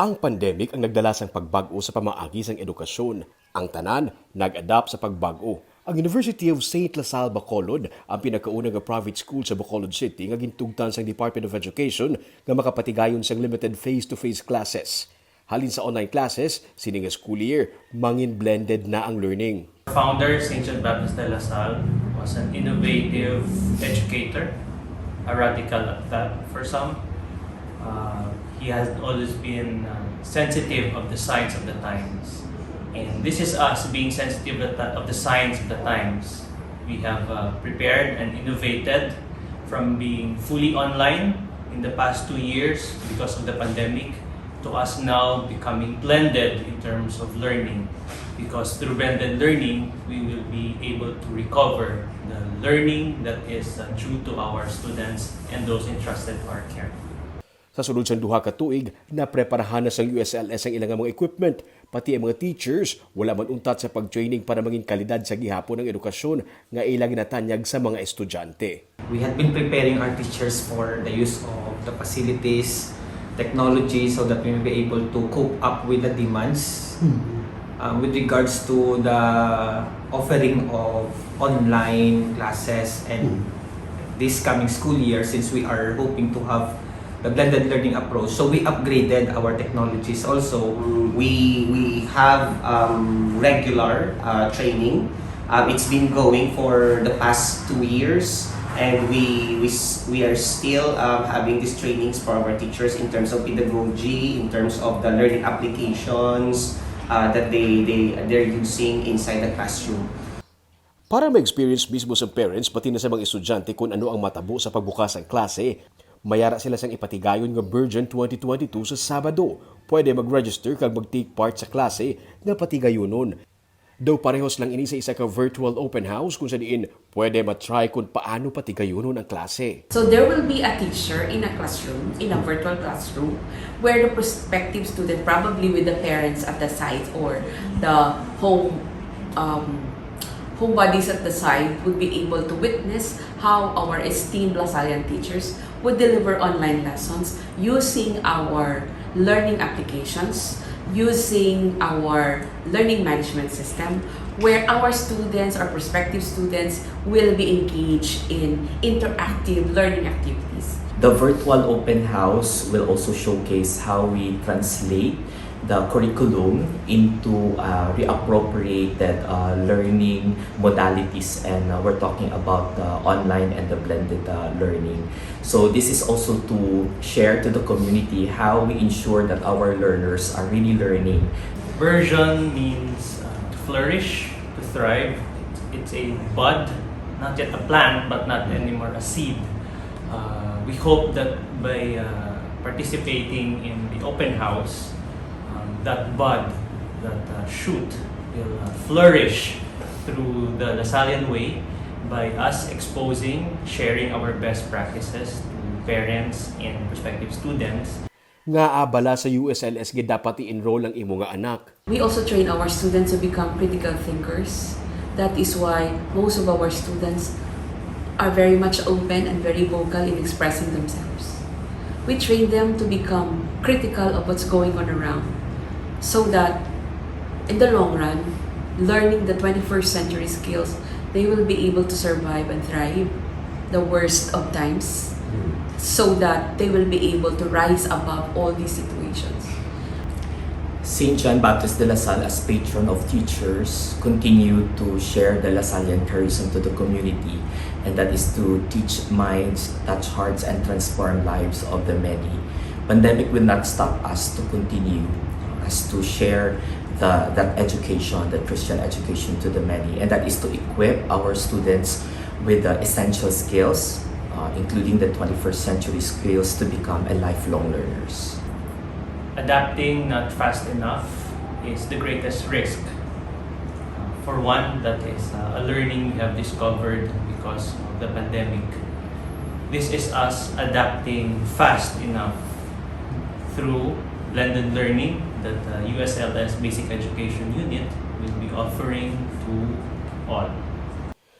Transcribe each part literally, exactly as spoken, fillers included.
Ang pandemic ang nagdala sang pagbag-o sa pamaagi sang edukasyon. Ang tanan nag-adapt sa pagbag-o. Ang University of Saint La Salle Bacolod ang pinakauna nga private school sa Bacolod City nga gintugtan sang Department of Education nga makapatigayon sang limited face-to-face classes. Halin sa online classes, sini nga school year, mangin blended na ang learning. Founder Saint John Baptist de La Salle was an innovative educator, a radical at that for some. Uh, he has always been uh, sensitive of the signs of the times. And this is us being sensitive of the, of the signs of the times. We have uh, prepared and innovated from being fully online in the past two years because of the pandemic to us now becoming blended in terms of learning. Because through blended learning, we will be able to recover the learning that is uh, due to our students and those entrusted to our care. Sa sulod sang duha ka tuig, napreparahan na sang U S L S ang ila nga mga equipment, pati ang mga teachers wala man untat sa pag-training para mangin kalidad sa gihapon ang edukasyon nga ila ginatanyag sa mga estudyante. We had been preparing our teachers for the use of the facilities, technology, so that we may be able to cope up with the demands. Um, with regards to the offering of online classes and this coming school year, since we are hoping to have the blended learning approach, so we upgraded our technologies also. We we have um, regular uh, training. Um, it's been going for the past two years, and we we s- we are still um, having these trainings for our teachers in terms of pedagogy, in terms of the learning applications uh, that they they they're using inside the classroom. Para ma-experience mismo sa parents pati na sa mga estudyante kung ano ang matabo sa pagbukas sang klase, mayara sila sang ipatigayon nga version twenty twenty-two sa Sabado. Pwede mag-register kag mag-take part sa klase nga patigayunon. Daw parehos lang ini sa isa ka virtual open house kung sa diin pwede ma-try kung paano patigayunon ang klase. So there will be a teacher in a classroom, in a virtual classroom, where the prospective student, probably with the parents at the side or the home um, homebodies at the side, would be able to witness how our esteemed Lasallian teachers would deliver online lessons using our learning applications, using our learning management system, where our students or prospective students will be engaged in interactive learning activities. The virtual open house will also showcase how we translate the curriculum into uh, reappropriated uh, learning modalities, and uh, we're talking about the online and the blended uh, learning. So this is also to share to the community how we ensure that our learners are really learning. Version means uh, to flourish, to thrive. It's, it's a bud, not yet a plant, but not anymore a seed. Uh, we hope that by uh, participating in the open house, um, that bud, that uh, shoot will uh, flourish through the Lasallian way by us exposing, sharing our best practices to parents and prospective students. Ngaa bala sa U S L S gid dapat i-enroll ang imo nga anak? We also train our students to become critical thinkers. That is why most of our students are very much open and very vocal in expressing themselves. We train them to become critical of what's going on around so that in the long run, learning the twenty-first century skills, they will be able to survive and thrive the worst of times so that they will be able to rise above all these situations. Saint John Baptist de La Salle, as patron of teachers, continued to share the Lasallian charism to the community, and that is to teach minds, touch hearts, and transform lives of the many. Pandemic will not stop us to continue, uh, us to share the, that education, that Christian education to the many, and that is to equip our students with the essential skills, uh, including the twenty-first century skills to become a lifelong learners. Adapting not fast enough is the greatest risk. Uh, for one, that is uh, a learning we have discovered because of the pandemic. This is us adapting fast enough through blended learning that uh, U S L S Basic Education Unit will be offering to all.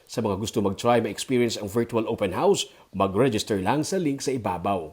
Sa mga gusto mag-try ma-experience ang virtual open house, mag-register lang sa link sa ibabaw.